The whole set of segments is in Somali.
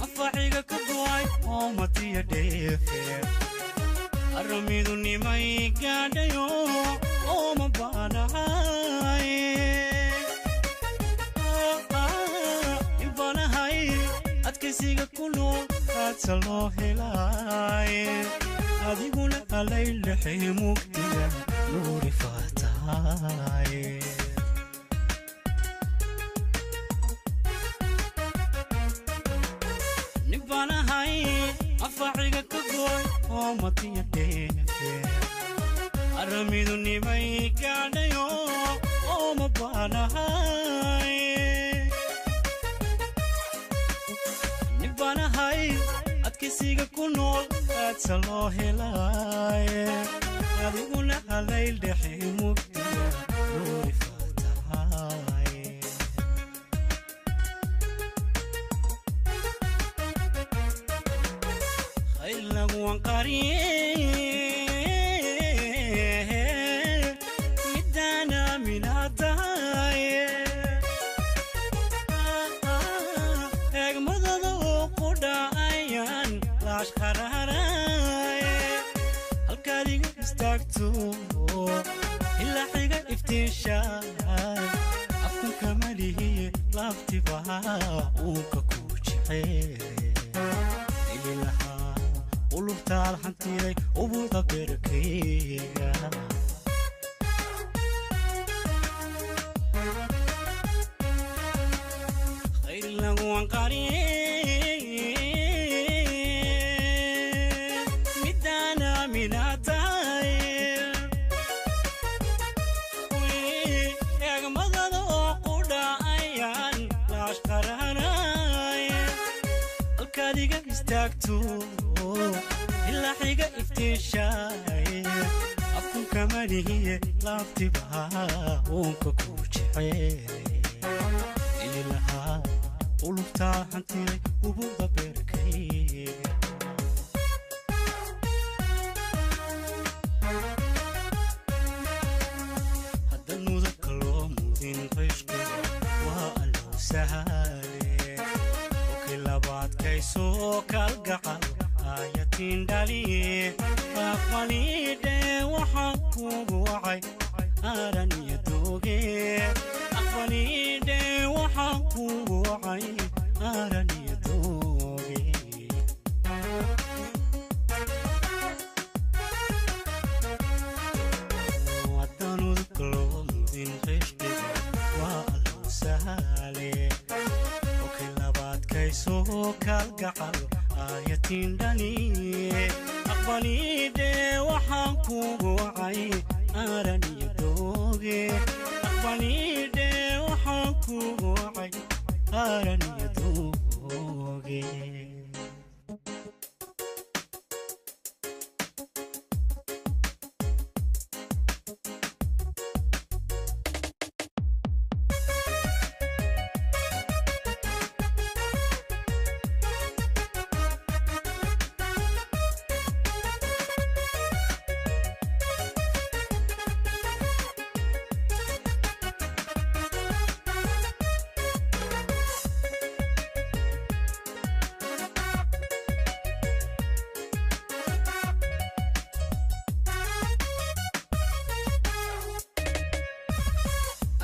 Afaciga ka go'ay oo matiya dheefe aramidu nimay gaadhayo oo ma baanahay inbaanahay adkaysiga ku nool aadsa loo helay adiguna alay lexay mugdiga nuuri faatahay. Afaciga ka go'ay oo matiya dheefe aramidu nimay gaadhayo oo ma baanahay nibaanahay adkaysiga ku nool aadsa loo helay adiguna halayl dhexe mugdiga nuuri faatahay. Lagu qariye midana minatahay eegmadada oo ku dhacayaan laash qararay halkaad iga istaagto ilaa xiga iftiishaay afku kama lihiye laabtiba uunka ku jecel ilahaa qulubtaad hantiday ubuda beerkayga. Khayr lagu qariye midana minatahay eegmadada oo ku dhacayaan laash qaranay halkaad iga istaagto ilaa xiga iftiishaay afku kama lihiye laabtiba uunka ku jecel ilahaa qulubtaa hantiday ubuda beerkayga. Haddan mudabka loo mudin qishqiga waa allow sahale okii labaadkaysoo kalgacal ayatiin dhaliye aqbalidhe waxaan kugu wacay aaran iyo dooge aqbalidhe waxaan kugu wacay aaran iyo dooge. Haddaan udubka loo mudin qishqiga waa allow sahale okii labaadkaysoo kalgacal ayatiin dhaliye aqbalidhe waxaan kugu wacay aaran iyo dooge aqbalidhe waxaan kugu wacay aaran iyo dooge.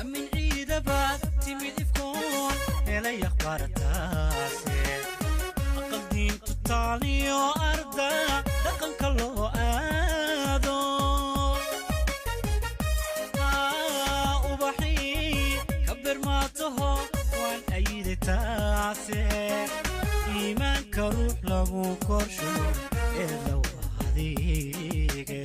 Amin ciidabaad timid ifkoon helay akhbaartaase aqal diintu taaliyo arda dhaqanka loo aado ubaxii ka birmaataho waan ayide taase iimaanka ruux lagu korsho ee law adeege.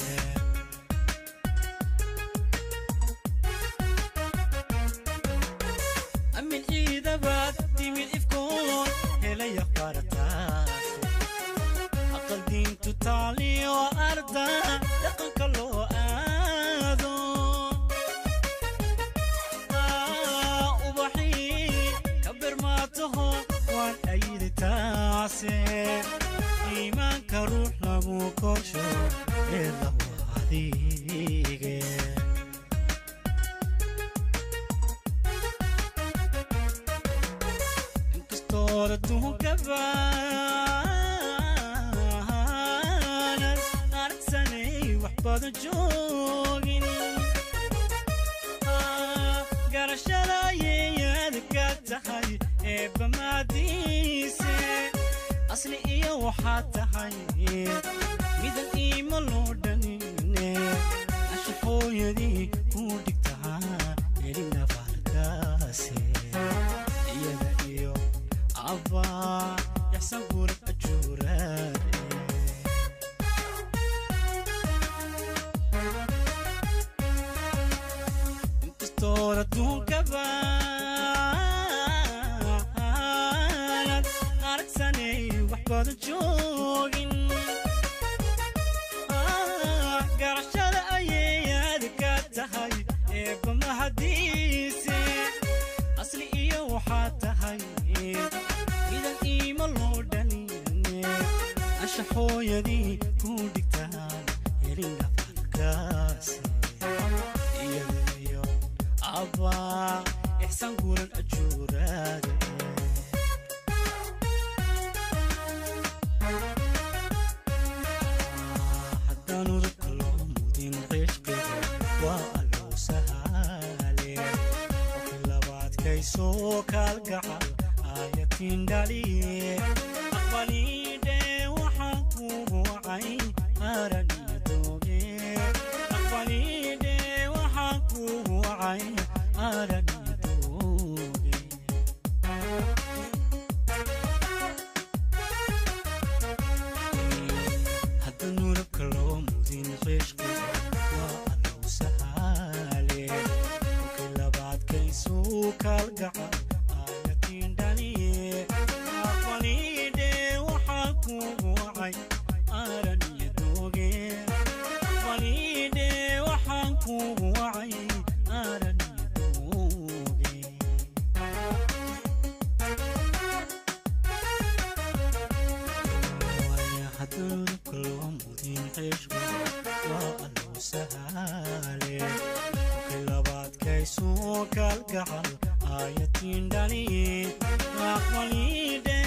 badan joogin. Garashada ayaad ka tahay eebba maadiise, asli iyo waxaad tahay midan iima loo dhanine, ashaqooyadii ku dhigtaa helin abaalkaase, iyada iyo abbaa yaxsan gurad ajuuraade. Inkastood adduunka baanad aragsanay wax badan joogin, garashada ayaad ka tahay eebba mahadiise, asli iyo waxaad tahay midan iima loo dhanine, anshaxooyadii ku dhigtaan helin abaalkaase, iyada iyo abbaa ixsaan guran ajuuraade. Haddaan udubka loo mudin cishqiga waa allow sahale, qofki labaadkaysoo kaalgacal aayatiin dhaliye, aqbaliidhe waxaan kugu wacay aran iyo dooge, aqbaliidhe waxaan kugu wacay aran iyo dooge. Hadda nurabka loo mudin cishqiga waa allow sahale, kolkii labaadkaysuu kaalgacal aayatiin dhaliye, aqbaliidhe waxaan kugu wacay aran iyo dooge, aqbaliidhe waxaan kugu wacay aran iyo dooge. Hadduudubka loo mudin cishqiga waa allow sahale, kolkii labaadkaysuu kalgacal aayatiin dhaliye, aqbaliidhe